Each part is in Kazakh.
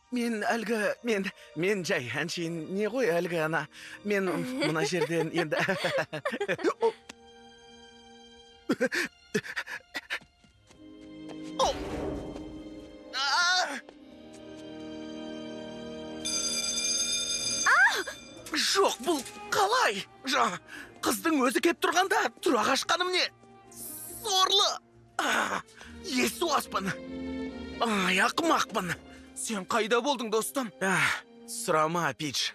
Мен әлгі, мен жай, әншейін не ғой әлгі ана, мен мына жерден енді... Жоқ, бұл қалай? Қыздың өзі кеп тұрғанда тұра қашқаным не? Сорлы! Есуаспын! Ай, ақымақпын! Сен қайда болдың, достым? Сұрама, Пидж.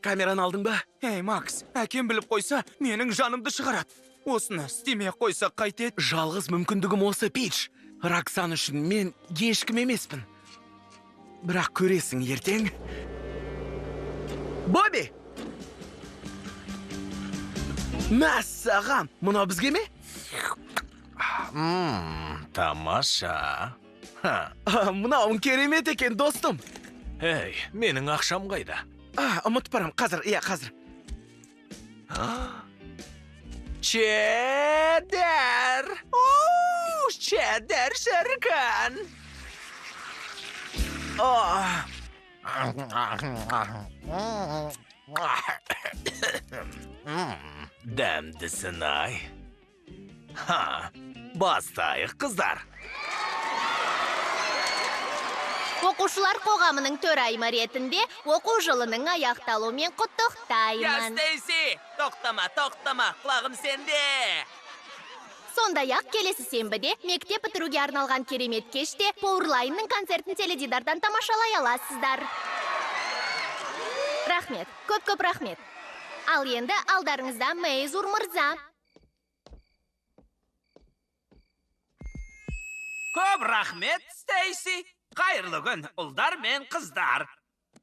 Камераны алдың ба? Ей, Макс, әкем біліп қойса, менің жанымды шығарады. Осыны істемей қойса қайтеді? Жалғыз мүмкіндігім осы, Пидж. Роксан үшін мен ешкім емеспін. Бірақ көресің ертең. Бобби! Мәссаған, мынау бізге ме? Тамаша. Мынауың керемет екен, достым. Ей, менің ақшам қайда? Ұмытып барам, қазір, иә, қазір. Чеддер! Оу, чеддер шіркін! Дәмдісін-ай. Бастайық, қыздар. Оқушылар қоғамының төрайымы ретінде оқу жылының аяқталуымен құттықтаймын. Я, Стейси, тоқтама, тоқтама, құлағым сенде. Сондай-ақ келесі сенбіде мектеп бітіруге арналған керемет кеште Powerline-ның концертін теледидардан тамашалай аласыздар. Рахмет, көп-көп рахмет. Ал енді алдарыңызда Мейзур мырза. Көп рахмет, Стейси. Қайырлы күн, ұлдар мен қыздар.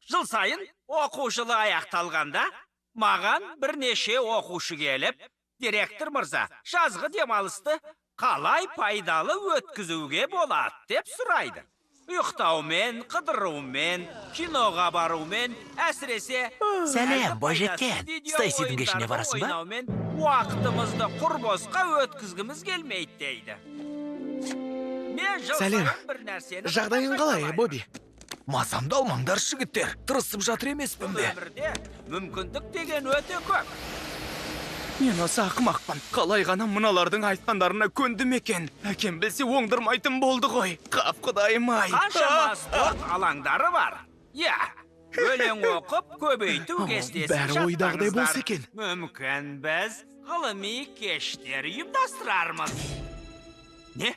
Жыл сайын оқу жылы аяқталғанда маған бірнеше оқушы келіп, директор мырза, жазғы демалысты қалай пайдалы өткізуге болады деп сұрайды. Ұйықтаумен, қыдырумен, киноға барумен, әсіресе Сәлем, бойжеткен. Стейсидің кешіне барасың ба? ойнаумен уақытымызды құр босқа өткізгіміз келмейді дейді. Сәлем. Жағдайың қалай, Бобби? Мазамды алмаңдар, жігіттер. Тырысып жатыр емеспін бе? Өмірде мүмкіндік деген өте көп. Мен осы ақымақпын. Қалай ғана мыналардың айтқандарына көндім екен. Әкем білсе оңдырмайтын болды ғой. Қап, құдайым-ай. Қаншама спорт алаңдары бар. Иә, өлең оқып, көбейту кестесін Бәрі ойдағыдай болса екен. Мүмкін біз ғылыми кештер ұйымдастырармыз. Не?